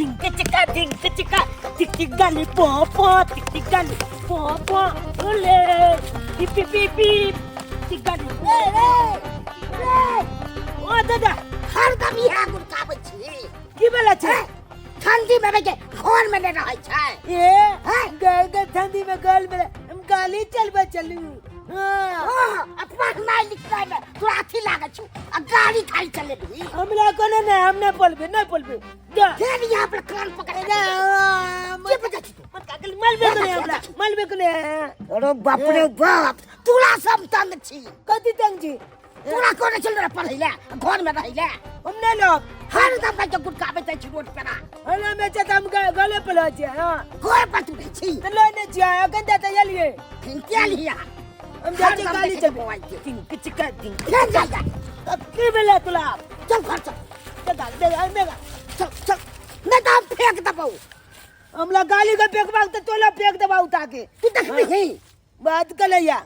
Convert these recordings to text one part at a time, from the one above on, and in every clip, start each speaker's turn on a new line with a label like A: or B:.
A: धिंक चिका धिंक चिका टिक टिक गाली पो पो टिक टिक गाली पो पो ओले पिप पिप पिप पिप टिक गाली
B: रे रे रे
A: ओ दादा
B: हरदम इएह गुड़काबै छी
A: की भेला छै
B: ठंडी में के घर में नहि रहै छै
A: ए गए गए ठंडी में गल में हम गाली चलबे चलू हाँ
B: हाँ, आ पढ़नाइ लिखनाइ में तोरा अथी लागै छौ आ गाड़ी खाली चलेबही
A: हमरा कोनो नहीं हम नहीं बोलबे नहीं बोलबे जा
B: फेर यहाँ पर कान पकड़
A: ना
B: के बजै छी तू
A: मलबे को नहीं हमरा मलबे को नहीं
B: अरे बाप रे बाप तोरा सब तंग छी
A: कथी तंग छी
B: तोरा कोने चल रहा पढ़ै ले घर में रहै ले
A: हम नहीं लोग
B: हरदम बैठ के गुटकाबैत रहै छी रोड पर
A: हमरा में छै त हम गले पर लऽ छियै हाँ
B: घर पर तू रहै छी
A: तऽ लऽ नहि छियै अखन तऽ एलियै
B: के लिया
A: हम जाइ छियै गाली चलबै
B: मोबाइल के
A: टिंक चिका टिंक
B: चल जा जा
A: की भेलै तोरा
B: चल घर चल
A: चल गाली दे हमे
B: चल चल नहीं तो हम फेंक देबौ
A: हमरा गाली के फेंकबाक तऽ तोला फेंक देबा उठा के
B: तू देखबही
A: बात करैया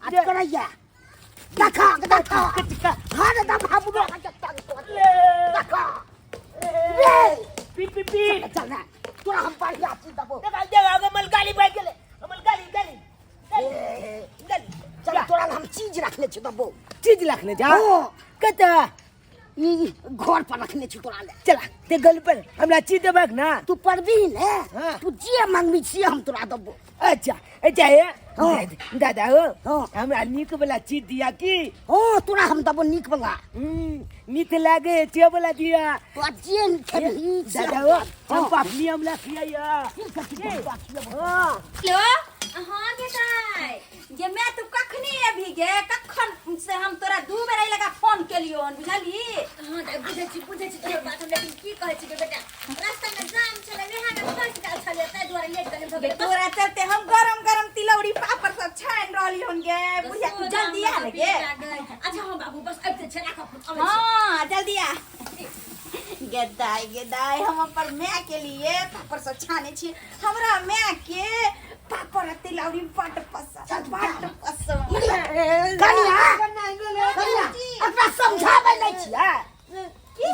B: आज करैया देखा देखा हरदम हमरो देखा रे
A: पी पी पी
B: चल ना तोरा हम बढ़िया चीज देबौ
A: देखा देखा हमर गाली भाग गेलै हमर गाली गाली गाली गाली
B: चल तोरा हम चीज रखने छी देबौ
A: चीज रखने जा
B: हाँ।
A: कतऽ
B: ई घर पर रखने छी तोरा ले
A: चला ते गल पर हमरा चीज देबक ना
B: तू पढ़बी ने
A: हाँ।
B: तू जे मांगबी से हम तोरा देबो
A: अच्छा अच्छा हे
B: हाँ।
A: दादा हो
B: हाँ।
A: हमरा नीक वाला चीज दिया की
B: हो तोरा हम देबो नीक वाला
A: मीठ लागे छे वाला दिया
B: तोरा जे खेबही से
A: दादा
B: हम
A: हो
B: तोरा-
A: हम पापनी हमरा खियाइया हाँ
C: हेलो हाँ गे दाइ गे मैं तू कखनी अभी गे कखन से हम तोरा दू बेर एहि लगा फोन केलियो हन बुझलही
D: हाँ दाइ बुझै छी बुझै छी तोहर बात हम लेकिन की कहै छी गे बेटा रास्ता में जाम छलै वएह में फंस गेल छलियै ताहि दुआरे लेट कनि भऽ
C: गे
D: गेलै
C: तोरा चलते हम गरम गरम तिलौरी पापड़ सब छानि रहली हन गे बुढ़िया तू जल्दी आ ने गे
D: अच्छा हाँ बाबू बस आबिते छै राखऽ फोन अबै छी
C: हाँ जल्दी आ गे दाइ गे दाइ हम अपन माय के लिए पापड़ सब छाने छी हमरा माय के पापड़ आ तिलौरी बड पसंद बड पसंद
B: कनिया कनिया एकरा समझाबै नहि छियै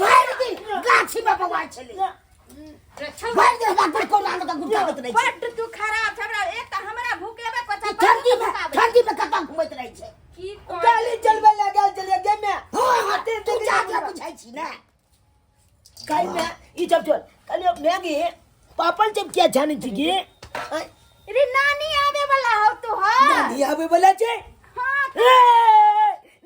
B: भरि दिन गाछी में बौआइ छलै भरि दिन हमरा पर कोना लगा गुड़काबैत रहै छै
C: बड तू खराब छै हमरा एक तऽ हमरा भूखेबे
B: ई ठंडी में ठंडी में कतऽ घुमैत रहै छै
C: की
A: गाली चलबे लागल चलिए गे में
B: हाँ हाँ तू जाके बुझाइ छी ने
A: काई में ई जब चल कल मैगी पापड़ जब क्या जाने छी गे
C: रे नानी आवे वाला हो तू हां
A: नानी आवे वाला छे
C: हां
A: ए,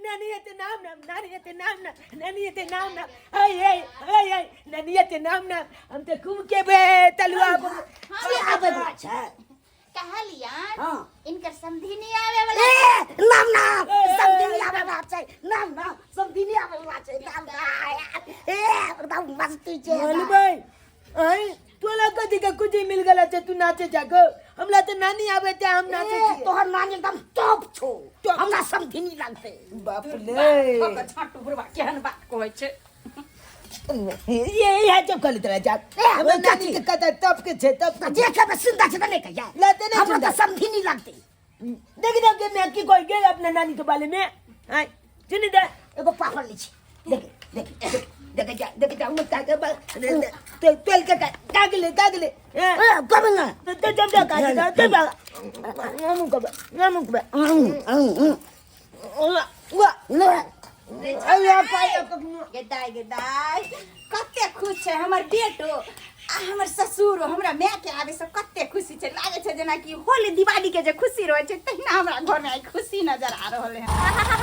A: नानी एते नाम नाम नानी एते नाम नाम नानी एते नाम नाम ऐ ऐ ऐ ऐ नानी एते नाम नाम हम ते खूब के बे तलुआ
B: के आबै वाला छै
C: कहलिया
B: हाँ।
C: इनकर समधी नहीं आवे वाला
B: ए नाम नाम समझी नहीं आबै वाला छै नाम नाम समझी नहीं आबै वाला छै नाम नाम ए एकदम मस्ती छै
A: बोल भाई ऐ तोला कथी के कुछ मिल गेला छै तू नाचे जागो हमरा तो नानी आवे ते हम नाचे
B: ए,
A: छियै
B: तोहर नानी एकदम टॉप छौ
A: टॉप।
B: हमरा समझी नहीं लगते
A: बाप रे
C: छाटू बुढ़वा केहन बात कहै छै
A: ये ये जब कल तरह जा
B: ए,
A: हमरा
B: चाची।
A: नानी के कथा तब के छै तब के छै।
B: देखे में सुंदर छै त नहीं कहिया
A: लाते नहीं
B: हमरा
A: सुंदर।
B: तो समझी नहीं लगते
A: देख देख के मैं की कोई गेल अपना नानी के बारे में हाय सुनी दे
B: एगो पापड़ ली छी
A: देख देख देख देख जा देख जा मत का बा तो तेल के कागले कागले
B: ए कब ना
A: तो तो जब जा का जा तो बा नामु कबे नामु कबे वा
B: ले
A: अरे पाया
C: गे दाइ गे दाइ कते खुश छै हमर बेटो आ हमर ससुरो हमरा माय के आबे से कते खुशी छै लागे छै जेनाकि होली दिवाली के जे खुशी रहै छै तहिना हमरा घर में आइ खुशी नजर आ रहल है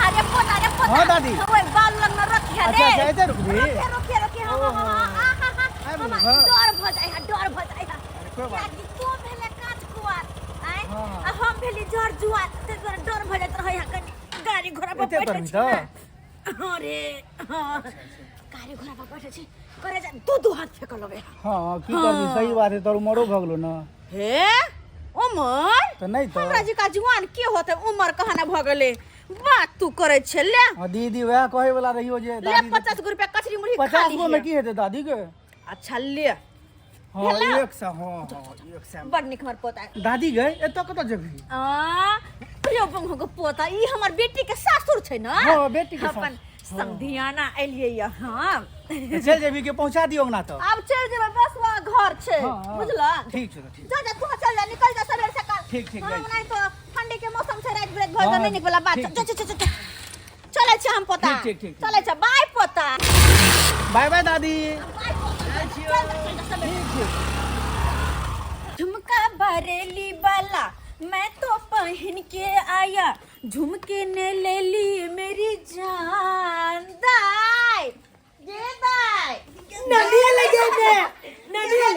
D: अरे पोता रे पोता
E: हाँ, दादी।
D: ओए बाल लग में रखिया रे
E: अच्छा, अच्छा, एते रुकबी?
D: रोके रोके रोके हां हां हां आ हा हा
E: आबि
D: हमरा
E: गेलौ, हाँ।
D: डर भ जाय है डर भ जाय है
E: कोई बात
D: कियाकि तू भेले काच कुआर आय
E: हाँ।
D: आ हम भेली जर जुआर ते दुआरे डर भ जाइत रहै है कनी गाड़ी घोड़ा पर
E: एते
D: बैठे
E: करबी
D: छी
E: तऽ?
D: ना। हाँ रे हाँ गाड़ी घोड़ा पर बैठे छी करे जा दू दू हाथ फेकल लगे
E: हाँ की करबी सही बात है तोर उमरो भऽ गेलो ना
C: हे उमर
E: तऽ नहि तऽ
C: हमरा जका जुआन के होते उमर कहाना भऽ गेलै बात तू करै छै ले
E: हाँ दीदी वएह कहै वाला रहियो जे
C: ले
E: दादी
C: 50 गो रुपया कचरी मुरही खा
E: 50 गो में
C: लीहे
E: की हेतै दादी के
C: अच्छा ले
E: हाँ
C: भेला?
E: एक सौ हाँ हाँ एक सौ
C: बड़ नीक हमर पोता
E: दादी गए एतऽ कतऽ जेबही
C: आ प्रियो बंगो के पोता ई हमर बेटी के सासुर छै ना
E: हाँ, बेटी के
C: अपन समधियाना एलियै य हम
E: चलि जेबही के पहुँचा दियौ अंगना तक
C: आब चलि जेबै बस वहाँ घर
D: छै
E: हाँ।
D: बुझला
E: ठीक छै तऽ ठीक।
D: जा जा तू चल जा निकल जा सबेर सकाल।
E: ठीक, ठीक,
D: हाँ
E: जाइ छी।
D: नहीं तो ठंडी के मौसम छै रात बिरात भर
E: हाँ,
D: नहीं निकला बात।
E: ठीक,
D: जा जा जा जा चलै छै हम पोता।
E: ठीक, ठीक, ठीक, ठीक।
D: चलै छै बाय पोता।
E: बाय बाय दादी।
D: बाय पोता।
E: जाइ छियौ।
D: चल जा, चल जा सबेर।
E: ठीक छै।
D: झुमका बरेली वाला मैं तो पहन के आया झुमके ने ले ली मेरी जान दाई गे दाई
A: नानी लगे ने नानी ओए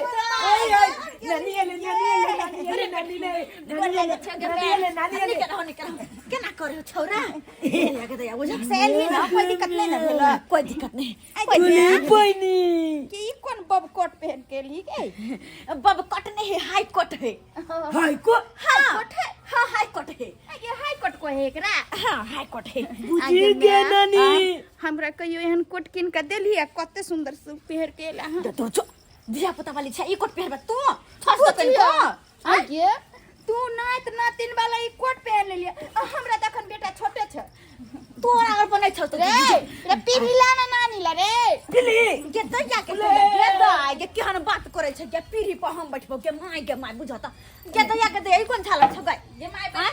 A: ओए नानी ले नानी ले नानी ले नानी ले नानी ले नानी ले नानी ले।
D: केना करे छौरा लगे दया बुझ
C: से एलियै ने कोई दिक्कत नहीं ने भेलै?
D: कोई दिक्कत नहीं।
C: आइ
A: तुली बनी
C: कि ई कोन बब कोट पहन के एलही गे?
D: बब कट नहीं है हाई कोट है।
A: हाय को
D: हाई कोट है हाँ हाई कोट है।
C: ये हाई कोट को है एकरा?
D: हाँ हाई कोट है।
A: बुझी गे नानी।
C: हमरा कहियो एहन कोट कीन के देली आ कते सुंदर से पहिर के एला हन।
D: तो जो धिया पुता वाली छै ई कोट पहिरबे तू थस तो तनिको।
C: आगे तू नात नातिन वाला ई कोट पहन लेलिए आ हमरा त अखन बेटा छोटे छै।
D: तोरा अगर बनै छौ तो
C: रे रे पीढ़ी ला ना नानी ला रे
A: पिली
D: गे दैया के गे दाइ गे केहन बात करै छै गे पीढ़ी पर हम बैठबो गे माय गे माय बुझत गे दैया के दैया ई कोन छाला छौ गै
C: गे my
D: आँय?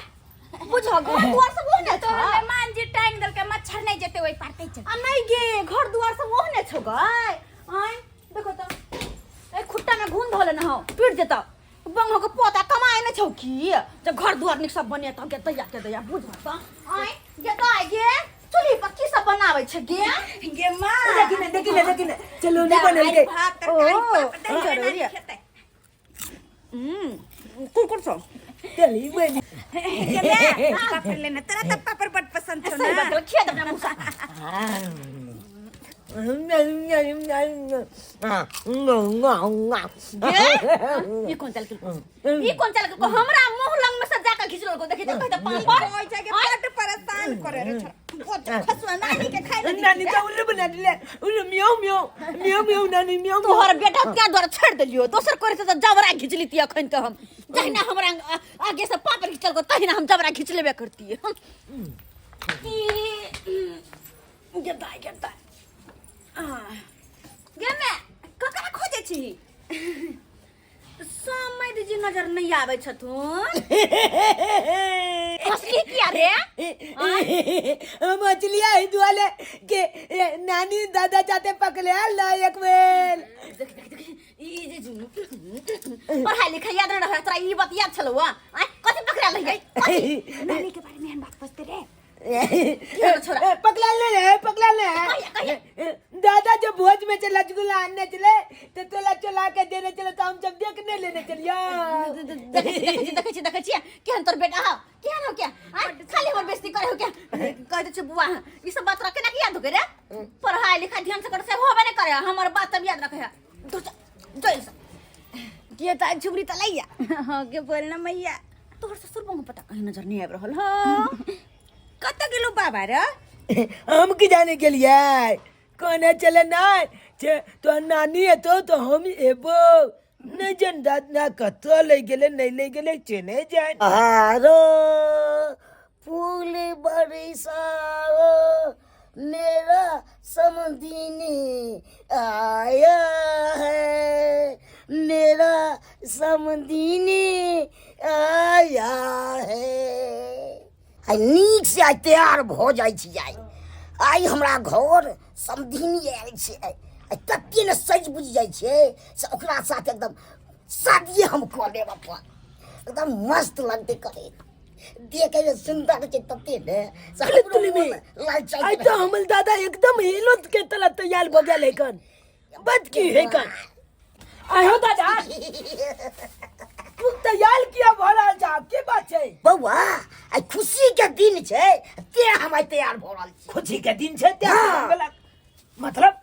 D: बुझ घर दुआर सब ओहने छौ।
C: तोहर मेहमान जी टांग देलकै मच्छर नहीं जेते ओइ पार तै चल।
D: आ नहीं गे घर दुआर सब ओहने छौ गै। आँय देखो त ए खुट्टा में घुन धोले न हो टूट जेतौ बंगो के पोता कमाए न छौ की जब घर दुआर निक सब बनेतौ गे दैया के दैया बुझ त। आँय गे दाइ गे चूल्ही पर की सब बनाबै छै गे?
C: गे माँ
A: देखी ने देखी ने देखी ने चलो नहीं बनल के
C: भात तरकारी
D: ओ,
C: पापड़ दही
D: जरूरी
C: नानी
D: है।
C: खेतै।
D: कुरकुर छौ।
A: चली बनी
C: गे माँ, पापड़ लेना तोरा त पापड़ बड पसंद छौ
D: सही
C: ना।
D: बात खिया दे अपना मुसा। ई कोन चल के ई कोन चल के हमरा मुंह लंग में से जाके खिचलो को देखी त कहत पापड़
C: ओइ जाके बड परेशान करे रे छोरा। खसुआ नानी के खाइ ले।
A: नानी तो उल्लू बना दिले उल्लू म्याऊ म्याऊ म्याऊ म्याऊ नानी म्याऊ।
D: तोहर बेटा क्या द्वारा छोड़ देलियो दोसर करे से त जबरा खींच लीती अखन के हम जहिना हमरा आगे से पापड़ खिचल को तहिना हम जबरा खींच लेबे करती। गे दाइ गे दाइ गे मैं ककरा खोजे छी? समय जी नजर नहीं आबै छथुन। हंसली किया रे?
A: मछलियां ही दुआले के नानी दादा चाहते पकड़े ला एक बेर।
D: देख देख देख ई जे पढ़ाई लिखाई याद न रहे तोरा ई बात याद छलौ आ कथि पकड़ा लही?
C: नानी के बारे में एहन बात पूछते रे।
D: छोरा
A: पकड़ा ले रे पकड़ा ले।
D: कहिया, कहिया।
A: दादा जब भोज में चला रसगुल्ला आने चले तो तोला चला के देने चले तो हम सब देखने लेने चलिया।
D: देखै छी देखै छी देखै छी देखै छी केहन तोर बेटा हौ केहन हौ क्या खाली हमर बेइज्जती करे हौ क्या कह दै छै बुआ ई सब बात तोरा केना के याद हो रे? पढ़ाई लिखाई ध्यान से कर से होबे नै करे हमर बात सब याद रखे है। जय से के त झुमरी त लैया।
C: हां के बोल ना मैया।
D: तोहर ससुर बंग पता कहीं नजर नहीं आबि रहल हौ।
C: कत गेलो बाबा रे?
A: हम की जाने के लिए कोने चले ना छे तो नानी है तो हम एबो नहीं जन दाद ना कतो ले गेले नहीं ले गेले चने जाए।
B: आरो फूल बरसाओ मेरा समधिनी आया है मेरा समधिनी आया है। आइ नीक से आइ तैयार भऽ जाइ छी आइ आइ हमरा घर समधिनी आयल छै आइ तते ने सजि बुझि जाइ छै से ओकरा साथ एकदम शादिये हम कऽ लेब अपन एकदम मस्त लगतै करे देखे में सुंदर छै तते ने से हमरो मोन ललचाइत
A: आइ तो हमर दादा एकदम हिलो के तला तैयार भऽ गेल है कन बद की है कन। आहो दादा तू तैयार किया भऽ रहल छा के बात छै?
B: बौआ आइ खुशी के दिन छै ते हम आइ तैयार भऽ रहल छी।
A: खुशी के दिन छै ते
B: हाँ।
A: मतलब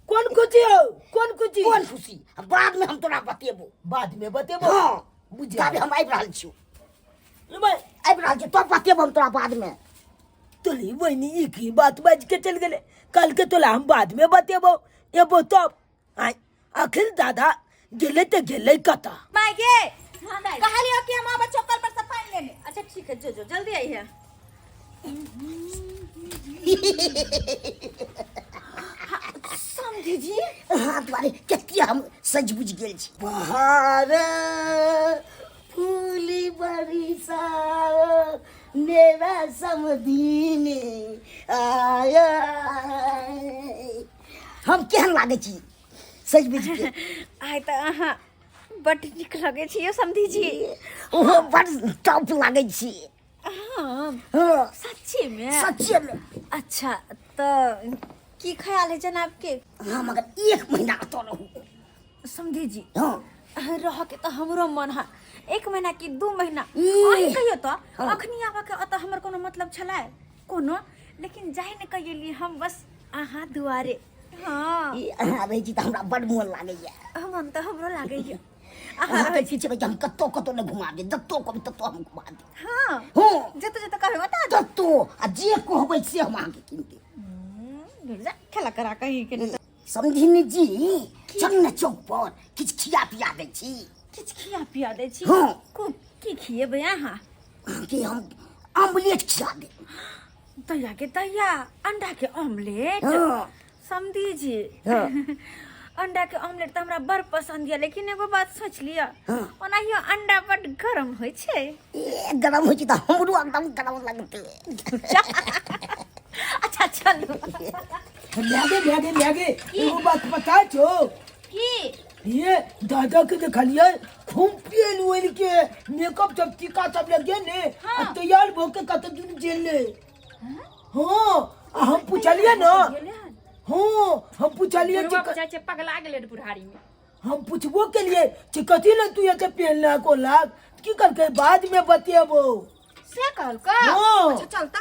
A: कोन खुशी हो कोन खुशी?
B: कोन खुशी बाद में हम तोरा बतेबो।
A: बाद में बतेबो?
B: हाँ
A: बुझ
B: तब हम आबि रहल छी
A: आबि
B: रहल छी तब बतेबो हम तोरा बाद में।
A: तोली बहिनी ई की बात बाज के चल गेले कल के तोला हम बाद में बतेबो एबो तब। आइ आखिर दादा गेले ते गेले कता?
C: माय गे
D: हां दाई
C: कहलियो कि हम आबै चौकल पर से पानि लेने।
D: अच्छा ठीक है जो जो जल्दी आई है। समझी जी
B: अहाँ दुआरे कते हम सजि बुझि गेल छी। बहार फूल बरसा मेरा समधिन आया। हम केहन लागै छी सजि बुझि के?
D: आइ तऽ अहाँ बड्ड नीक लगै छी यौ समधी जी।
B: ओहो बड़ टॉप लागै छी।
D: हाँ।
B: हाँ।
D: सच्ची में?
B: सच्चे में।
D: अच्छा तऽ की ख्याल है जनाब के?
B: हम अगर 1 महीना अतऽ रहू।
D: समधी जी।
B: हाँ।
D: रह के तऽ हमरो मन है 1 महीना की 2 महीना।
B: ई।
D: अहीं कहियो तऽ
B: हाँ।
D: अखनी आबऽ के अतऽ हमर कोनो मतलब छलै कोनो, लेकिन जाहि ने कहियली हम बस अहाँ दुआरे। हाँ।
B: ई अहाँ रहै छी तऽ हमरा बड मोन लागैया।
D: मन तऽ हमरो लागैया।
B: अहाँ रहै छी कि हम कतौ कतौ नहि घुमा देब, जतौ कहबै ततौ हम घुमा देब।
D: हाँ।
B: हाँ।
D: जतौ जतौ कहबै बता दो।
B: ततौ, आ जे कहबै से हम अहाँके कीन देब।
D: जा खेला करा कहीं के नहीं।
B: समधिनी जी, चल ने चौक पर किछु खिया पिया दै छी।
D: किछु खिया पिया दै छी?
B: हाँ।
D: की खिएबै अहाँ?
B: अहाँके हम ऑमलेट खिया देब।
D: दैया के दैया, अंडा के ऑमलेट?
B: हाँ।
D: समधी जी,
B: हाँ।
D: अंडा के ऑमलेट तऽ हमरा बड़ पसंद यऽ, लेकिन एगो बात सोच लिअ,
B: हाँ।
D: ओनाहियो अंडा बड़ गरम होइ छै।
B: ए, गरम होइ छै तऽ हमरो एकदम गरम लगतै।
D: अच्छा चलू।
A: लागे लागे लागे, एगो बात पता छौ?
D: की?
A: ये दादा के देखलिए खूब पेल वेल के मेकअप सब टीका सब लगे ने,
D: हाँ।
A: आ तैयार भ के कत दिन जेल ले। हाँ, आ हम पूछलिए ना। हाँ, हम पूछलिए
C: बुढ़वा
A: कि
C: बुझाइ छै पगला गेलै रे बुढ़ारी में।
A: हम पूछबो के लिए कि कथी ले तू एते पहनला को लाग, की करके बाद में बतेबो।
C: से कहलका?
A: हाँ।
C: अच्छा चलता।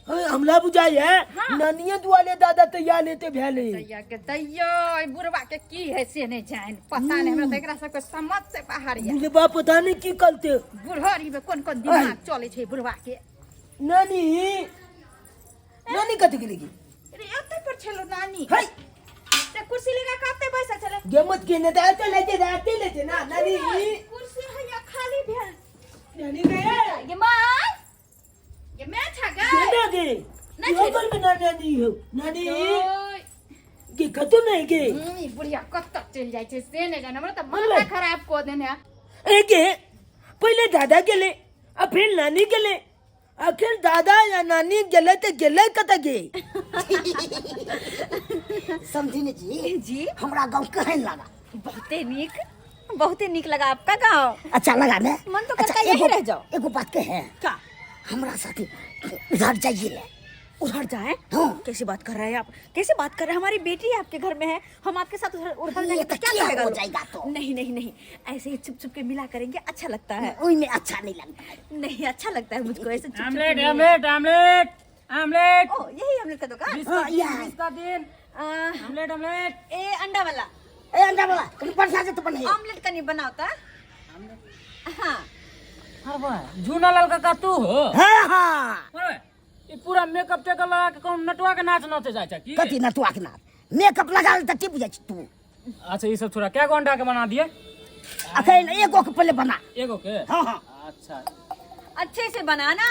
A: अरे, हमला बुझाई है।
C: हाँ।
A: नानिये दुआले दादा तैयार लेते भेले।
C: दैया के दैया, ई बुढ़वा के की है से नहीं जान, पता नहीं हमरा तो एकरा सबके समझ से बाहर है।
A: बुढ़वा पता नहीं की करते।
C: बुढ़ारी में कोन कोन दिमाग चले छै बुढ़वा के।
A: नानी, नानी कथी गेली?
C: अरे एते पर छलो नानी।
A: हाय।
C: ते कुर्सी लगा के एते बैसल छले।
A: गेमत के ने दाते लेते दाते लेते ना नानी।
C: कुर्सी हैया खाली भेल।
A: नानी गए।
D: गे माय।
C: ये मैं छा गए।
A: केना गे?
D: नहीं
A: यो
D: छे।
A: घर में नानी नानी हो। नानी।
C: ओय।
A: गे कतो नहीं गे।
C: ई बुढ़िया कत चलि जाइ छै से नहि जाने, हमरा तऽ
A: बोले।
C: माथा खराब कऽ देने है।
A: ए गे, पहिले दादा गेले, आ फिर नानी गेले। आखिर दादा या नानी गेले ते गेले कत गे?
B: समझिने जी?
D: जी।
B: हमरा गांव केहन लगा?
D: बहुते नीक, बहुते नीक लगा आपका गांव।
B: अच्छा लगा ने?
D: मन तो करता
B: अच्छा,
D: यही
B: एगो
D: रह जाओ।
B: एगो बात कहे।
D: का?
B: हमरा साथ उधर जाइए ले।
D: उधर जाए?
B: हाँ।
D: कैसे बात कर रहे हैं आप, कैसे बात कर रहे हैं? हमारी बेटी आपके घर में है, हम आपके साथ उधर उधर
B: ये
D: जाएंगे
B: तो
D: तो क्या
B: क्या
D: करेगा
B: हो
D: लोग?
B: जाएगा तो?
D: नहीं नहीं नहीं, ऐसे ही छुप छुप के मिला करेंगे, अच्छा लगता है।
B: ओई में अच्छा नहीं लगता है।
D: नहीं अच्छा लगता है मुझको ऐसे छुप छुप के
E: ऑमलेट,
D: मिले।
E: Omelette, omelette, omelette.
D: ओ यही ऑमलेट का दुकान?
E: बीस
B: हाँ,
E: का
B: ये
E: दिन,
B: है।
E: 20 का दिन। Omelette, omelette.
D: ए अंडा वाला।
B: ए अंडा वाला, कभी परसा से तो बने।
D: ऑमलेट का नहीं बनाता? हाँ।
E: अरे वाह, जूना लाल काका तू हो?
B: हाँ, हाँ।
E: अरे, ई पूरा मेकअप टेकअप लगा के कौन नटुआ के नाच नाचे जाय छै की?
B: कथी नटुआ के नाच? मेकअप लगा ले त की बुझै छी तू?
E: अच्छा ई सब छोड़ा, क्या गो अंडा के बना दिए?
B: अखन एगो के पहले बना।
E: एगो के?
B: हाँ, हाँ।
E: अच्छा।
D: अच्छे से बनाना।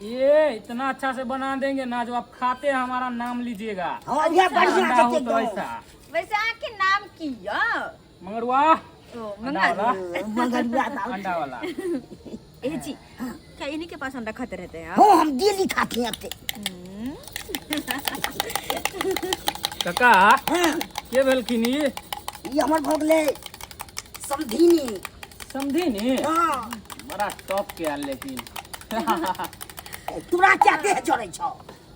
E: ये इतना अच्छा से बना देंगे ना, जो आप खाते हैं हमारा नाम लीजिएगा।
B: हाँ, यह बढ़िया
E: अंडा
B: से
E: हो तो
B: एकदम।
E: ऐसा।
D: वैसे आपके नाम की या?
E: मंगरुआ।
D: ओ,
E: अंडा वाला।
B: मंगरुआ दाल।
E: अंडा वाला।
D: ए जी, क्या इन्हीं के पास अंडा खाते रहते हैं आप?
B: हाँ, हम डेली खाते हैं अपने।
E: काका,
B: हाँ।
E: के भेलखिन ई?
B: ई हमर भऽ गेलै समधिनी।
E: समधिनी?
B: हाँ।
E: बड़ा टॉप के आल लेकिन।
B: तोरा क्या देह जरै छौ?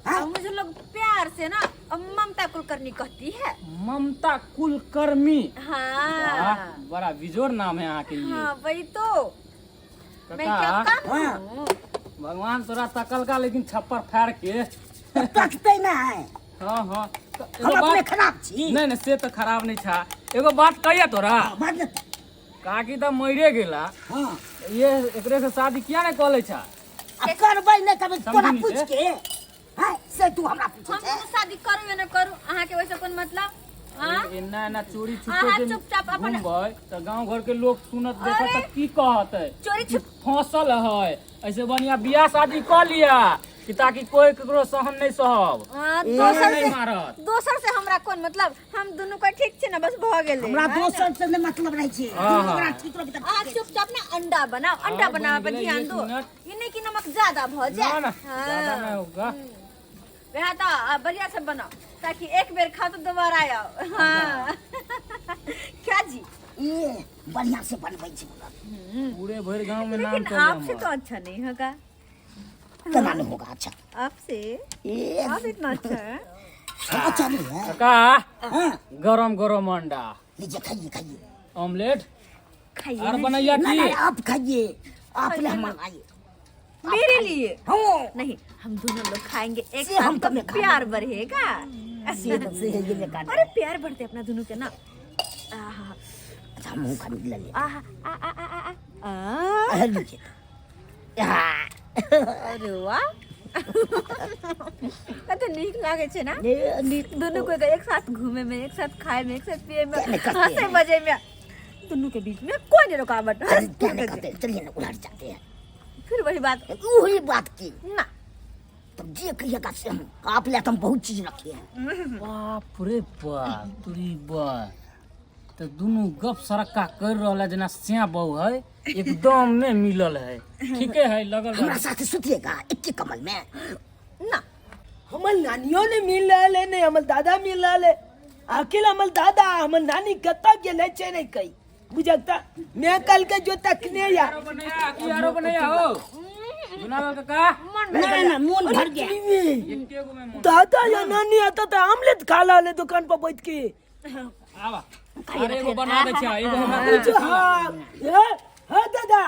B: हाँ?
D: अब मुझे लोग प्यार से ना अब ममता कुलकर्णी कहती है।
E: ममता कुलकर्णी।
D: हाँ।
E: वाह, बड़ा बिजोर नाम है यहाँ के लिए।
D: हाँ वही तो। मैं
E: काका,
D: क्या कम
B: हाँ।
D: हूँ?
E: भगवान तोरा तकल का लेकिन छप्पर फाड़ के।
B: तकते ना है।
E: हाँ, हाँ। तो एगो
B: हम अपने
E: बात-
B: खराब छी।
E: नहीं, नहीं, से तो खराब नहीं था। एगो बात कहिया तोरा?
B: हाँ, बात नहीं।
E: काकी तो मरे गेला।
B: हाँ।
E: ये एकरे से शादी किया नहीं कॉलेज छा?
B: आ करबै नहीं कभी तोरा
E: समझी
B: पूछ
E: से?
B: के। हाँ, से तू हमरा पूछे
D: हम
B: छे।
D: तो शादी करू या न करू, अहाँ के वैसे कोन मतलब? हाँ?
E: एना एना चोरी छुपे
D: अहाँ
E: जे
D: चुपचाप अपन-
E: घूमबै तऽ गांव घर के लोग सुनत देखत
D: अरे!
E: तऽ की कहतै?
D: चोरी छुप-
E: फसल है, ऐसे बढ़िया बियाह शादी कऽ लिया। कि ताकि कोई केकरो सहन नहीं सहब।
D: हाँ,
E: दोसर
D: दोसर
E: नहीं
D: से
E: मारत।
D: दोसर से हमरा कोन मतलब, हम दुनू के ठीक छै ना, बस भऽ गेलै।
B: हमरा दोसर से नहि मतलब रहै छै।
E: हाँ,
B: दुनू
E: हाँ।
B: गोरा ठीक रहबै तऽ
D: अहाँ चुपचाप ना अंडा बनाओ, अंडा
E: हाँ,
D: बनावे
E: बनि
D: पर
E: गेलै,
D: ध्यान
E: एक
D: दो।
E: मिनट।
D: ई नहि कि नमक ज्यादा भऽ जाए।
E: ना ना,
D: हाँ।
E: ज्यादा नहीं होगा।
D: वएह तऽ बढ़िया से बनाओ ताकि एक बेर खाओ तो दोबारा आओ। हाँ क्या जी?
B: ये बढ़िया से बनबै छै।
E: पूरे भर गांव में नाम
D: लेकिन
E: चल
D: आपसे तो अच्छा नहीं होगा।
B: केना नहीं होगा अच्छा?
D: आपसे
B: ये
D: आप इतना अच्छा है।
B: अच्छा नहीं है।
E: काका।
B: हाँ।
E: गरम गरम अंडा
B: लीजिए, खाइए खाइए।
E: ऑमलेट
D: खाइए
E: और
D: ना।
E: बनैया
B: ना
E: की
B: ना, आप खाइए, आप ले हम आइए।
D: मेरे लिए?
B: हाँ।
D: नहीं, हम दोनों लोग खाएंगे एक
B: से
D: साथ
B: हम
D: तो
B: कभी खा
D: प्यार बढ़ेगा।
B: से तो से ये में काट।
D: अरे प्यार बढ़ते अपना दोनों के ना। आहा।
B: अच्छा, हम खा ले ले।
D: आहा आ आ आ आ आ आ।
B: अरे लीजिए। हाँ।
D: अरे वाह, कते नीक लागे छै ना।
B: ये नीक।
D: दोनों को एक साथ घूमे में, एक साथ खाए में, एक साथ पिए में,
B: क्या नहीं करते
D: हंसे
B: हैं।
D: मजे में, दोनों के बीच में कोई नहीं रुकावट।
B: अरे क्या नहीं करते, चलिए ना उधर जाते हैं।
D: फिर वही बात?
B: वही बात की
D: ना।
B: तब जे कहिएगा से हम आप ले तो हम बहुत चीज रखे हैं।
E: बाप रे बाप, तुरी बा तो दुनू गप सरक्का कर रहल है जेना सिया बहु है, एकदम में मिलल है। ठीके है लगल।
B: हमरा साथ सुतिएगा एक ही कमल में?
D: ना।
A: हमर नानियो ने मिल रहल है, नहीं हमर दादा मिल रहल है। आखिर हमर दादा हमर नानी कतऽ गेल छै नहीं कही बुझकता मैं कल के जो तकने या
E: आरो बनैया की आरो बनैया हो गुनालाल काका।
B: ना ना, मोन भर गया।
E: एके गो में मोन।
A: दादा या नानी आता तो आमलेट खा ला ले दुकान पर बैठ के।
E: आवा, अरे एगो बना दे छै, एगो हमरा।
A: कुछ हाँ ए, हाँ दादा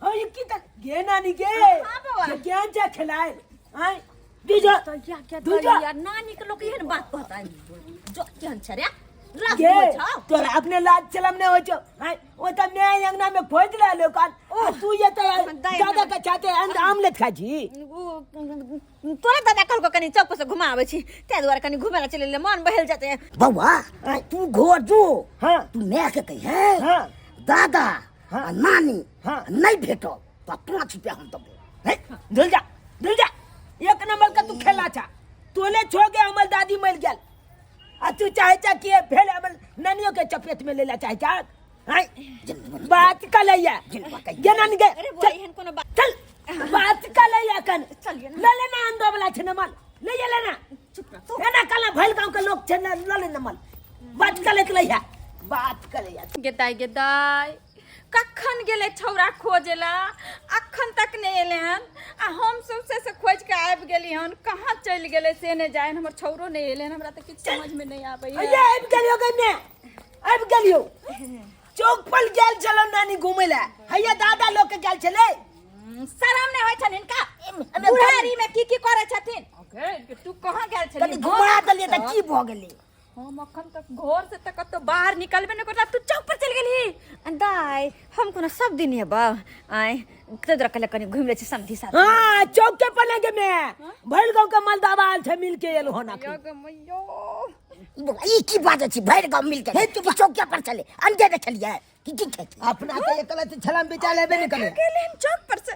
A: हाँ, ये की तक गे नानी गे
D: बौआ।
A: ये ज्ञान जा खिलाए आय दीजा।
D: तो क्या क्या
A: दूजा।
D: यार, नानी के लोग एहन बात कहता है जो केहन छै रे लाज
A: गे
D: होइ छौ?
A: तोरा अपने लाज चलम नहीं हो छौ आय, ओ त मैं अंगना में खोज ला लो कान आ तू ये तो
D: दाई
A: दादा का चाहते अंड आमलेट खा जी।
D: उ, तोरा दादा कहलको कनी चौक पर से घुमाबै छी, ताहि दुआरे कनी घुमै लए चलि एलियै, मन बहल जेतै।
B: बौआ, तू घर जो।
A: हाँ।
B: तू माय के कही
A: हाँ।
B: दादा
A: हाँ।
B: आ नानी
A: हाँ।
B: नहीं भेटल तो 5 रुपया हम देबो।
A: हे, धुल जा धुल जा, एक नंबर का तू खेला छा। तोले छो के हमर दादी मर गेल आ तू चाहे चा कि फेर हमर नानियों के चपेट में लेला चाहे चा। हाय, बात का लैया गे नानी गे।
D: अरे बुआ,
A: चल।
D: एहन कोनो बात
A: चल, बात का लैया कन।
D: चलिए ना।
A: ले लेना अंदर वाला छै ना माल, ले जा लेना।
D: चुप रह तू।
A: एना कला भइल गांव के लोग छै ना, ले लेना माल, बात का लेके लैया, बात का लैया।
C: गेदाइ गेदाइ, कखन गेलै छौड़ा खोजेला, अखन तक नहि एलै हन आ हम सबसे से खोज के आबि गेली हन। कहाँ चलि गेलै से नहि जानि, हमर छौड़ो नहि एलै हन। हमरा तऽ किछु समझमे नहि आबैया।
A: अये आबि गेलियो गे, मैं आबि गेलियो। चौक पर गेल छलो नानी घूमे ला, हैया दादा लोग के गेल छले।
C: शरम नहि होइ छनि हिनका बुढ़ारी में की की करै छथिन?
E: ओके।
C: तू कहाँ गेल
B: कनी
C: छली?
B: घुमा देलियै तऽ की भऽ गेलै?
C: हम अखन तक घर से तक कतौ बाहर निकलबे नहि करता, तू चौक पर चलि गेलही।
D: दाइ, हम कोनो सब दिन एबौ आइ, ताहि दुआरे कहलियै कनी घुमि लै छी समधी साथ।
A: हाँ, चौक के पर लगे मैं भइल गांव के मालदावा आयल छै, मिल के एलो होना।
C: यो गे मैयो।
B: ई बौआ, ई की बाजै छी? भरि गाँव मिल के की चौकिया पर चले अंडे ने छलियै की की खेती?
A: अपना के एकला तऽ छलम बेचा लेबे ने करे।
C: गेलै हन चौक पर से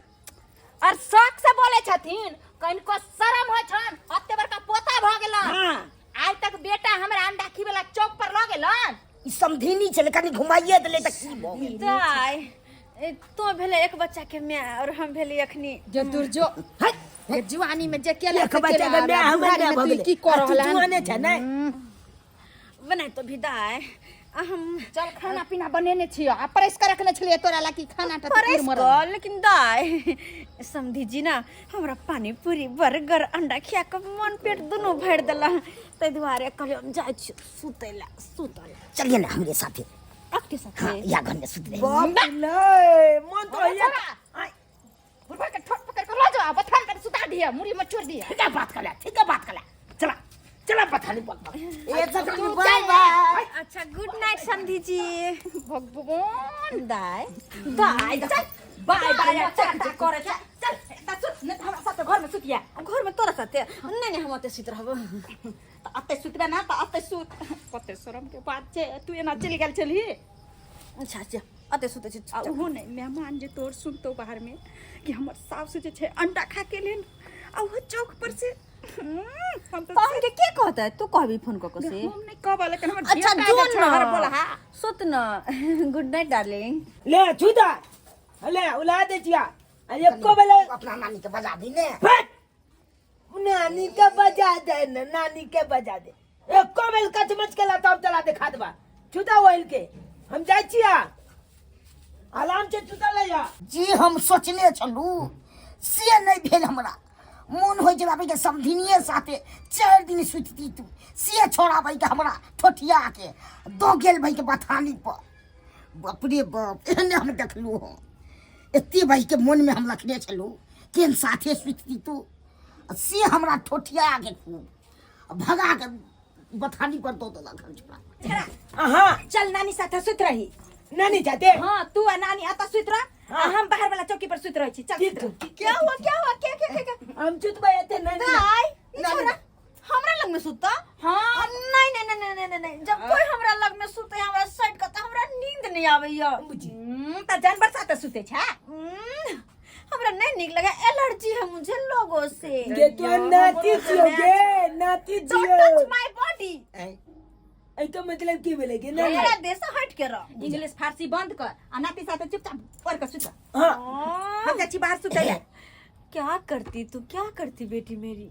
C: और शौक से बोले छथिन, कनिको शरम होइ छन? अते बड़का पोता भऽ गेलन।
A: हाँ।
C: आइ तक बेटा हमरा अंडा खिबेला चौक पर लऽ गेलन?
B: ई समधिनी छलै, कनी घुमाइए देलै तऽ की भऽ गेलै?
D: दाइ, तो भेलै एक बच्चा के माय और हम भेली अखनी।
C: जे दुर्जो
A: है।
C: जुआनी में जे केला
A: एक बच्चा के माय हमर माय भऽ गेलै।
C: की कर
A: आ तू
C: रहल हन?
A: जुआने छै ने।
D: बनाय तो भी दाइ, आ हम
C: चल, खाना पीना बनेने छियो आ प्रेस कर रखने छलियै तोरा ला की खाना टा
D: परेश कर। लेकिन दाइ, समधी जी ना हमरा पानी पूरी बर्गर अंडा खिया के मन पेट दुनू भरि देला, ताहि दुआरे कहलियै हम जाइ छी सुतै ला, सुतल।
B: चलिए ना हमरे साथे।
D: आपके साथ?
B: हाँ, या घर में सुत रहे।
A: बाप रे, मन तो हैया। आय,
C: बुढ़वा के ठोक पकड़ के लऽ जाओ आ बथान पर सुता दिया, मुड़ी में छोड़ दिया।
A: ठीक है बात कर ठीक है बात कर, चला चला पथानी पक पक।
B: ए सब, बाय बाय।
D: अच्छा, गुड नाइट समधी जी।
C: भगवान।
D: दाइ दाइ,
C: चल, बाय बाय चल करे, चल चल एतऽ सुत, नहि तऽ हमरा साथे घर में सुतिया।
D: घर में तोरा साथे? नहीं नहीं, हम ओते सुत रहब।
C: तऽ अते सुतबे ना तऽ अते सुत, कते शरम के बात छै, तू एना चलि गेल छलही।
D: अच्छा अच्छा, अते सुतै छी।
C: आ ओहो नहि मेहमान जे तोर सुनतौ बाहर में कि हमर सासु जे छै अंडा खा के एलै। आ वो चौक पर से हम तो
D: पाहुन के के कहता तू कहबी फोन क के से
C: हम नहीं कहबा लेकिन हमर
D: अच्छा
C: बेटा
D: जो
C: जे छहर
D: न
C: बोला हा
D: सुत न गुड नाइट डार्लिंग
A: ले छुदा ले उला दे छिया आ एको बेले
B: अपना नानी के बजा दी ने
A: फट नानी के बजा दे न नानी के बजा दे एको बेल कचमच के लाता हम चला दे खादबा छुदा ओइल के हम जाइ छिया आराम से छुदा ले जा
B: जे हम सोचने छलू से नहि भेल हमरा मोन होइ छै बाबी के समधिनिये साथे 4 दिन सुतती तू से छोड़ा भाई के हमरा ठोठिया के दो गेल भाई के बथानी पर। बाप रे बाप, एहने हम देखलू हँ एते भाई के मन में हम रखने छलू केहन साथे सुतती तू, से हमरा ठोठिया के खूब भगा के बथानी पर दो देलक हम छोड़ा।
A: अहाँ
C: चल नानी साथे सुत रही।
A: नानी जाते।
C: हाँ, तू आ नानी आता सुत रह आ हम बाहर वाला चौकी पर सुत रही छी। चल
A: ठीक
C: सुत रह।
D: क्या हुआ, क्या हुआ, क्या क्या क्या क्या?
A: हम चुतबा एते नानी।
D: दाई, ई
A: नानी।
D: छोरा हमरा लग में सुता?
C: हाँ।
D: नहीं नहीं नहीं नहीं नहीं नहीं, जब कोई हमरा लग में सुते हमरा साइड का त हमरा नींद नहीं आबैया।
C: त जानवर साथे सुते छा?
D: हमरा नहीं नीक लगे, एलर्जी है मुझे लोगों से।
A: गे तो नाती छियो गे, नाती
D: don't
A: छियो।
D: Touch my body.
A: ऐ तो मतलब की भेलै गे नानी?
D: हमरा देह से हट के रह।
C: इंग्लिश फारसी बंद कर आ नाती साथे चुपचाप और के सुत।
A: हाँ।
C: हम जाइ छी बाहर सुतै ला।
D: क्या करती तू, क्या करती बेटी मेरी,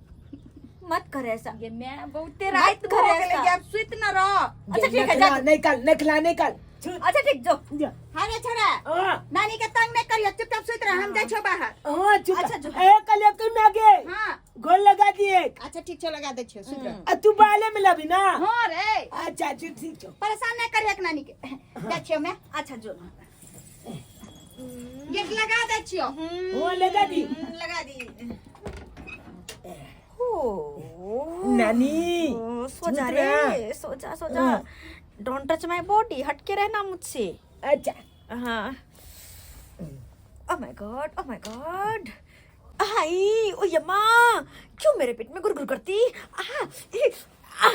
D: मत कर ऐसा।
C: ये मैं बहुते
D: मत
C: रात
D: कर
C: भऽ गेलै
D: ऐसा।
C: कि आब सुति न रह।
D: अच्छा ठीक है, जा।
A: नहीं कल नखला नहीं कल।
D: अच्छा ठीक, जो।
A: जा।
C: हाँ रे छोरा,
A: हाँ।
C: नानी के तंग नहीं करियो, चुपचाप सुति रह, हम जाइ छियो बाहर।
A: हाँ चुप।
D: अच्छा, जो।
A: ए कल एक में आगे
C: हाँ।
A: गोल लगा दिए।
C: अच्छा ठीक छो, लगा दै छियो, सुति रह।
A: आ तू बाले में लबी ना?
C: हाँ रे।
A: अच्छा ठीक ठीक छो।
C: परेशान नहीं करियो नानी के। जाइ छियो मैं।
D: अच्छा जो।
C: गेट लगा दै छियो।
A: वो लगा दी।
C: लगा दी।
A: नानी
D: ओ, सो जा
A: चुप
D: रे,
A: रह।
D: सो जा, सो जा। Don't touch my body, हटके रहना मुझसे।
A: अच्छा।
D: हाँ। Oh my God, oh my God, हाय, ओ यम्मा, क्यों मेरे पेट में गुरगुर करती? आ, ए, आ।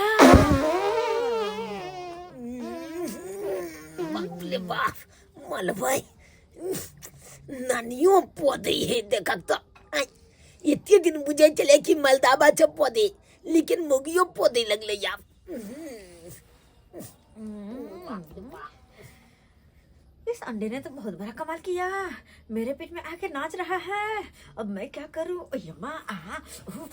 A: बाप रे बाप, मलबाई नानियो पौधे है देखक तो एते दिन बुझे चले कि मलदाबा छ पौधे, लेकिन मुगियो पौधे लगले यार।
D: इस अंडे ने तो बहुत बड़ा कमाल किया, मेरे पेट में आके नाच रहा है। अब मैं क्या करूं? ओ यम्मा, आ, उ,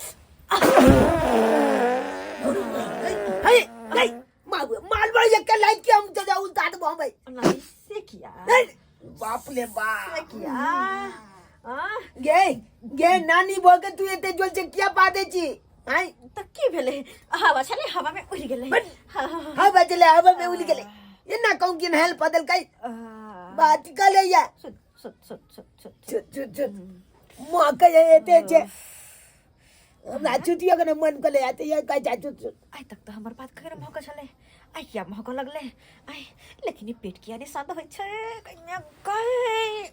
A: हे नहीं मालवा ये के लाइक के हम जजा उल्टा दबो हम भाई।
D: नानी से किया।
A: नहीं, बाप रे बाप।
D: से किया। आ,
A: गे गे नानी बोल के तू एते जोल से किया पा दे छी? हाय।
D: त की भेलै? हवा छलै, हवा में उड़ि गेलै।
A: बन। हवा छलै, हवा में उड़ि गेलै। ये ना कहूं कि नहल पदल कई
D: आ,
A: बात कले या।
D: सुत सुत सुत सुत सुत।
A: चुत चुत चुत मां कहे एते छे हमरा छुटियो के मन कले आते ये कह जा चुत चुत।
D: आइ तक त हमर बात खैर महक छलै, आइ किया महक लगलै आइ? लेकिन ई पेट किया नहि शांत होइ छै? कन्या गए।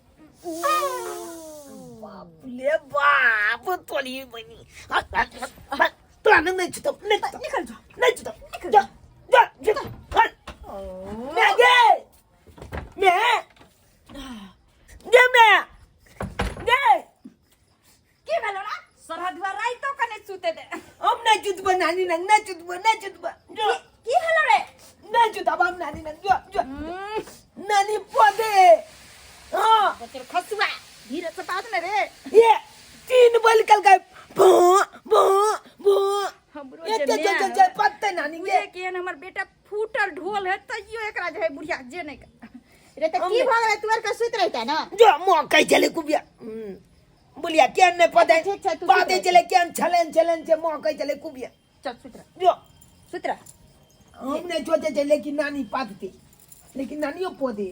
A: बाप रे बाप, तोरी बनी तोरा नहीं छुटो, नहीं छुटो।
D: निकल जाओ।
A: नहीं छुटो, जा जा जा। मैं गे मैं गे मैं गे
C: की भेलो रा सरहदुआ राइतो कने सुते दे।
A: हम नहीं छुटबो नानी नंग, नहीं छुटबो, नहीं छुटबो। जो
C: की भेलो रे?
A: नहीं छुटब हम नानी नंग। जो जो नानी पौधे। हाँ।
C: बचर खसुआ धीरे से बात न रे।
A: ये तीन बोल कल गए भू भू भू।
C: हमरो
A: ये
C: जे
A: चल
C: माय
A: चल चल पत्ते नानी
C: बुझे
A: के
C: केहन हमर बेटा फूटल ढोल है तैयो एकरा जे है बुढ़िया जे नहीं रे त की
A: हमने-
C: भऽ गेलै? तू आर के सुति रहिता ना?
A: जो मुँह कहि चले कुबिया बोलिया केहन नहीं पता।
C: ठीक छै, तू
A: पाते
C: सुति रह।
A: चले केहन छलन छलन छे मुँह कहि चले कुबिया।
C: चल सुति रह।
A: जो
C: सुति रह।
A: हम नहीं सोचे चले कि नानी पातती, लेकिन नानियो पौधे।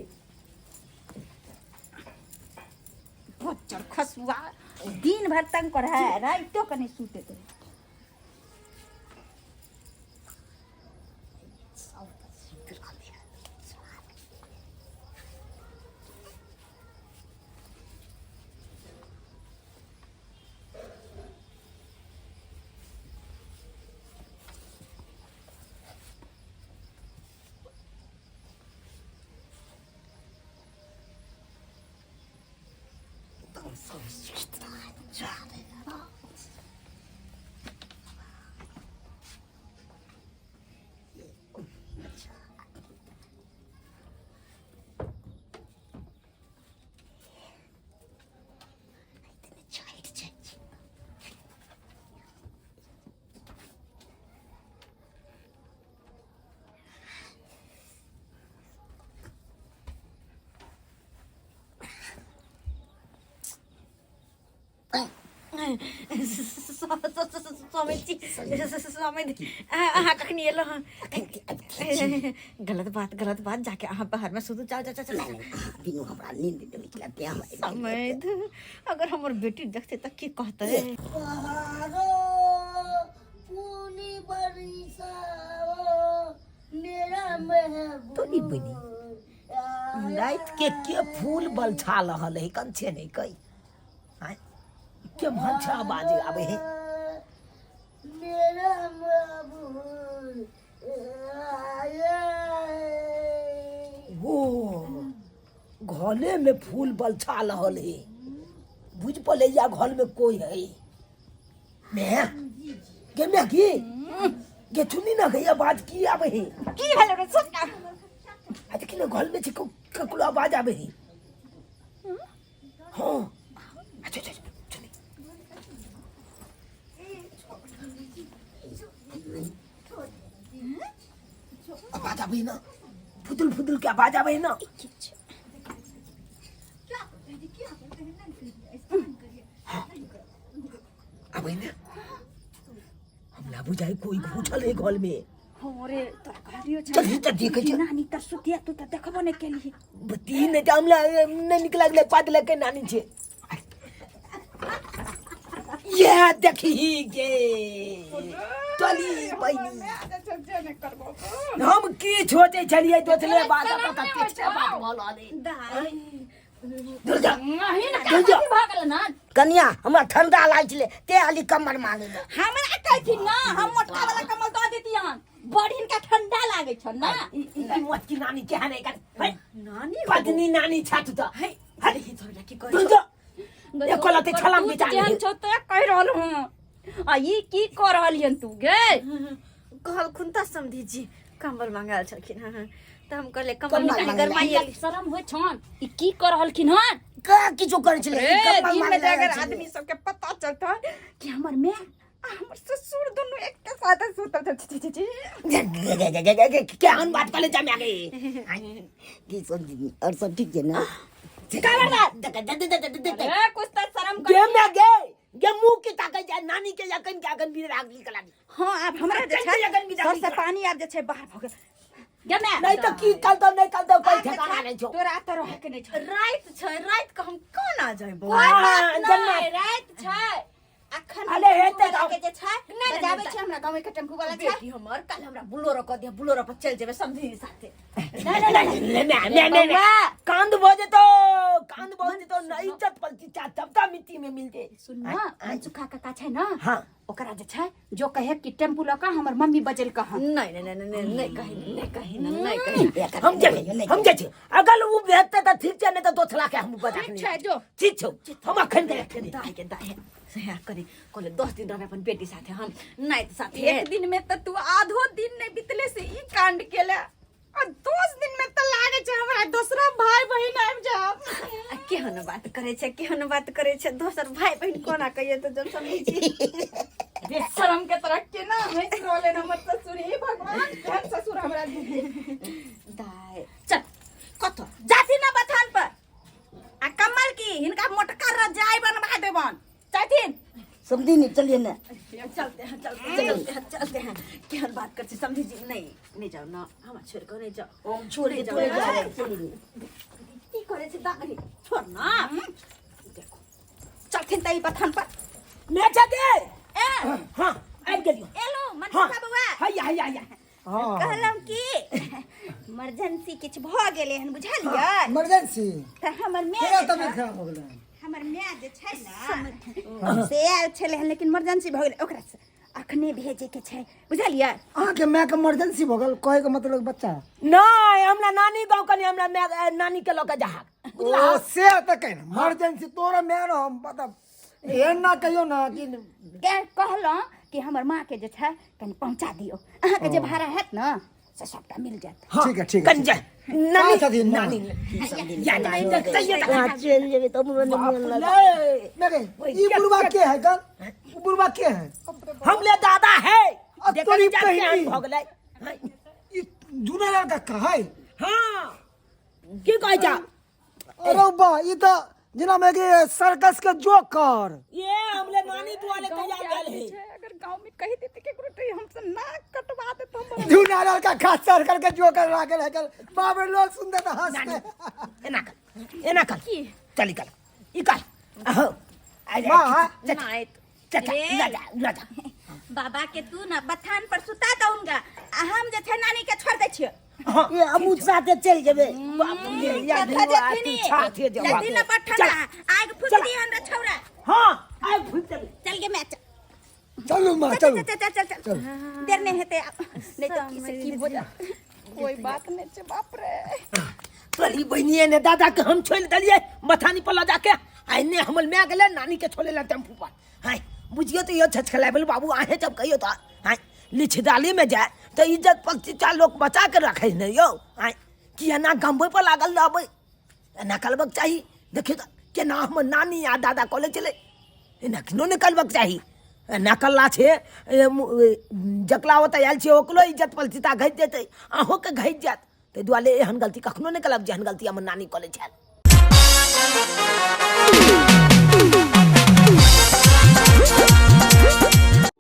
C: बच्चर खसुआ दिन भर तंग कर है राइतो कने सुते दे।
D: स्वामी स्वामी अहाँ कखनी एलहुँ हँ? गलत बात, गलत बात। जाके अहाँ बाहर में सुतू, जाओ जाओ जाओ जाओ।
B: बिनु हमरा नींद नहि छलै तें हम आबि गेलियै।
D: समैध, अगर हमर बेटी देखतै तऽ की कहतै?
B: पहाड़ो फूल बरसाओ मेरा महबूब
A: तोरी बनी। राति के फूल बलछा रहल है कंछे नहीं कई आँय? के भंछा आवाज आवे है?
B: मेरा महबूब आया है।
A: वो घले में फूल बलछा रहल है, बुझ पड़े या घर में कोई है। मैं गे मैं की गे चुनी ना गई आवाज की आवे है?
C: की भेल रे छोटका?
A: आ देखी ना, घर में छै ककरो आवाज आवे है। हाँ, अच्छा अच्छा, चुनी आवाज आवे है ना, फुदुल फुदुल के आवाज आवे है ना। हाँ, आवे ना। हमरा बुझाइ कोई घुसल है घर में।
C: अरे तोरा कहलियो छै।
A: चल चल, देखै छै।
C: नानी तर सुतिया, तू तऽ देखबो नहि केलही।
A: बत्ती नहि तऽ हमरा नहि नीक लागलै, पात लऽ के नानी छै। ये देखी गे चली बहिनी, हम की सोचै छलियै दोसरे बात, पता किछु बात भऽ रहलै। दूर जा, दूर जा।
D: भऽ गेल ना?
B: कनिया, हमरा ठंडा लागै छलै ते हाली कमर मांगे ले।
C: हमरा कहथिन ना, हम मोटका वाला कमल दऽ देतियन। बड़ हिनका ठंडा लागै छन ना।
A: ई ई मोटकी नानी केहन है? है
D: नानी
A: पत्नी नानी छा तू तऽ।
D: है देखी तोरा की कहै
A: दूर
D: छौ।
A: जा, एको लते छलाम
C: तू
A: बिचा
C: जेहन छौ तऽ कहि रहल हूँ, आ ई की कऽ रहलियन तू गे?
D: कहलखुन तऽ समधी जी कम्बल मंगायल छलखिन हँ, तऽ हम कहलियै कम्बल
B: कम्बल
D: निकालि
B: मंगायल।
D: गरमाइए।
C: शरम होइ छन? ई की कऽ रहलखिन हन?
B: का किछो करै छलै?
C: रे,
B: कम्बल
C: दिन में
B: मांगे
C: जे अगर
B: छलै।
C: आदमी सबके पता चलता कि हमर माय आ हमर ससुर दुनू एक साथ सुतल छल, छी छी छी।
A: केहन बात कले जा गे?
B: की सब और सब ठीक छै ना?
C: अरे कुछ तऽ शरम कर।
A: गे में गे गे, मुंह के ताकै जा नानी के, यकन के अगन भी राग निकला।
C: हाँ, आब हमरा जे
A: चल,
C: छै
A: चल, अगन भी
C: सर
A: जागी
C: से
A: करा।
C: पानी आब जे छै बाहर भऽ गेल गे माय।
A: नहीं तो की कल तो नहीं, कल तो कोई
C: आब जे
A: ठिकाना
C: छै,
A: नहीं छो।
C: तोरा तऽ रहके के नहि छौ।
D: राति छै, राति के हम कोना जइबो?
C: कोई बात
A: जन्नत।
C: नहि, राति छै अखन।
A: अरे हेतै
C: टेम्पू वाला के जे छै
D: नहि, नहि,
C: बजाबै
D: नहि।
C: छै, हमरा गाँव के टेम्पू वाला छै।
D: बेटी हमर काल्हि हमरा बोलेरो कऽ दिअ, बोलेरो पर चलि जेबै समधी साथे।
A: नहीं नहीं नहीं नहीं नहीं,
C: बौआ।
A: कांद भऽ जेतो, कांद भऽ जेतो न, इज्जत पलटी सबटा मिट्टी में मिल जे।
C: सुन न, मनसुखा काका छै न?
A: हाँ।
C: ओकरा जे छै जो कहे कि टेम्पू लऽ कऽ हमर मम्मी बजेल कह।
D: नहि नहि नहि नहि नहि, कही नहि, कही नहि, कही।
A: हम जेबै, हम जाइ छी। अगर उ भेटतै तऽ ठीक छै, नहि तऽ दोसरा के हम बजा
C: ठीक छै, जो।
A: ठीक छौ, हम अखन के रखने।
D: दाय के दाय, सएह करी कहले 10 दिन रहबै अपन बेटी साथे, हम नाति साथे।
C: एक दिन में तऽ तू आधो दिन नहि बितले से ई कांड केले, आ 10 दिन में तऽ लागे छै हमरा दोसरा भाई बहिन आबि जाब।
D: आ केहन बात करै छै, केहन बात करै छै, दोसर भाई बहिन कोना कहिए तऽ जब समझै छी।
C: रे शरम के तरह केना हंसि रहले हमर ससुर! हे भगवान, केहन ससुर हमरा दिले।
D: दाय, चल, कतऽ
C: जाथि ना बथान पर, आ कमल की हिनका मोटका रजाई बनवा देबन, चाहथिन?
B: समझी नहीं, चलिए ना।
D: चलते हैं, चलते हैं, चलते हैं, चलते हैं। केहन बात कर छी समझी जी? नहीं नहीं, जाओ ना, हमरा छोड़ के नहीं जाओ।
B: छोड़ के थोड़े जाओ, चलिए।
D: की करे छी दादी? छोड़ ना, देखो।
C: चलथिन तऽ ई बथान पर।
A: मैं छे।
C: ए।
A: हाँ, आबि गेलियो।
C: एलो।
A: हाँ।
C: मनसुखा बौआ।
A: हैया हैया हैया।
C: कहलहुँ कि इमरजेंसी किछु भऽ गेलै हन, बुझलियै?
F: इमरजेंसी?
C: तऽ हमर माय
F: केना
C: जे
F: तबियत
C: छै-
F: खराब हो गेलै?
C: हमर माय जे छै ने से आयल छलै हन, लेकिन इमरजेंसी भऽ गेलै, ओकरा से अखने भेजैके छै, बुझलियै?
F: अहाँके मायके इमरजेंसी भऽ गेल? कहैके मतलब बच्चा?
A: नहीं, हमरा नानी गाँव कनी हमरा माय नानी के लऽ के जाहक।
F: ओ से तऽ कहि ने इमरजेंसी तोरा माय रह, मतलब एहन ना कहियो ना कि
C: के कहलहुँ कि हमर माँके जे छै कनि पहुँचा दियौ, अहाँके जे भाड़ा हैत ने से सबटा मिल जायत।
F: ठीक है, ठीक है।
A: कनी जाय नानी।
F: कहाँ छथिन माँ?
A: नानी या नहीं देखते
B: वहाँ चलि जेबै तऽ हमरो नहि
A: बाप
B: मोन लागत।
A: रे।
F: मेरे ई बुढ़वा के है गल? उ बुढ़वा के है?
A: हमले दादा है।
F: अब
A: देखै
F: तोरी
A: जा केहन
F: बहिनी।
A: भऽ गेलै।
F: ई जूना लड़का का है?
A: हाँ, की कहै छा?
F: अरे बा, ई तऽ जेना में कि सर्कस के जोकर।
A: ये हमले नानी दुआले तैयार भेल है।
C: अगर गांव में कही देते केकरो तो हमसे नाक कटवा देत हमर।
F: झूठा लड़का खास सर्कल के जोकर राखल है कल, बाप रे, लोग सुनते तो हंसते।
A: एना कर, एना कर, चल निकल निकल। अहो आ जा।
F: माँ।
A: चचा चचा,
C: रे।
A: ला जा, ला जा।
C: बाबा के तू ना बथान पर सुता दउंगा आ हम जे छै नानी के छोड़ दै छियो।
A: हाँ।
B: ये हमू साथे चलि जेबै।
A: बाप रे, या
C: देखा
A: धुआ,
C: देखिनी।
A: तू छाथे जवा।
C: जल्दी ना पर ठंडा आग फूक
A: चला।
C: दी हमरा छौरा।
A: हाँ, आग फूक देबै।
C: चल गे मैच।
F: चलू माँ,
C: चल।
F: चलू।
C: चल चल चल चल, देर नहीं हेतै आब, नहीं तो की से की हो जा, कोई बात नहीं छै। बाप रे।
A: तोरी बहिनिए ने दादा के हम छोड़ि देलियै मथानी पर लऽ जाके, आ एने हमर माय गेलै नानी के छोड़े ला टेम्पू पर। हाय बुझियौ तऽ यौ छछकलाबेल बाबू, अहें जब कहियौ तऽ हाय लिछदाली में जाय तऽ इज्जत प्रतिष्ठा लोक बचा के रखै ने यौ। हाय कि एना गमबै पर लागल रहबै? एना करबक चाही? देखियौ तऽ केना हमर नानी आ दादा कॉलेज छलै, एना किनो नहि करबक चाही। एना करला छै जकरा ओतऽ आयल छियै ओकरो इज्जत प्रतिष्ठा घटि जेतै, अहूँके घटि जायत। ताहि दुआरे एहन गलती कखनो नहि करब जेहन गलती हमर नानी करै छल।